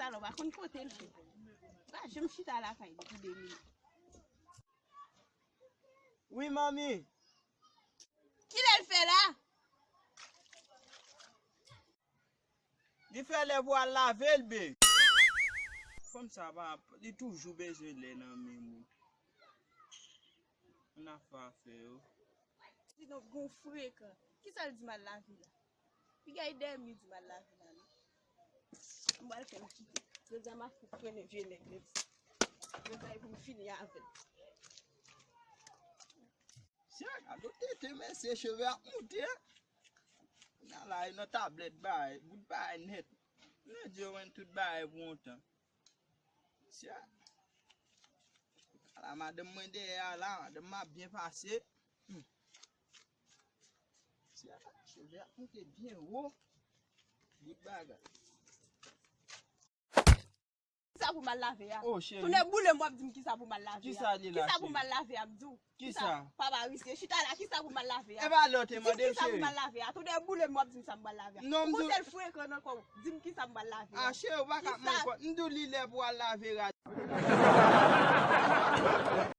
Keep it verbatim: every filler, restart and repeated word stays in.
Talè w pa konn kote l ye. Pa janm chita lakay li pou de minit. Wi, manmi. Kilè l fè la? Li fè lè pou al lave l, be. Fanm sa pa, li toujou bezwen lè nan men moun. Ann afè afè yo. Di non, gon frekan. Kisa l di m al lave la? Piga e dèyè m li di m al lave la, non. M pral fè l kite. Jodi a m ap fout trennen vye nèg, nèg sa. Jodi a e pou m fini avè l. Sya, gade tete mesye, cheve ap moute. Kounye a la, e nan tablèt bagay, bout bagay nèt. Mwen di yo wè tout bagay pou yon tan. Sya. Ala madanm mwen dèyè a la, madanm mwen ap byen pase. Hmm. Sya, cheve ap moute byen wo. Bout bagay. Kisa pou m al lave a? Oh, cheri. Tounen boule m w ap di m kisa pou m al lave a. Kisa li la, cheri? Kisa pou m al lave a, m di w? Kisa? Papa Risye, chita la, kisa pou m al lave a? E pa lè w te mande m, cheri. Di m kisa pou m al lave a. Tounen boule m w ap di m sa m pral lave a. Non, m di w. Ou gon sèl frekan nan kò w. Di m kisa m pral lave a. Ah, cheri, ou pa ka mande kò. M di w li lè pou al lave rad.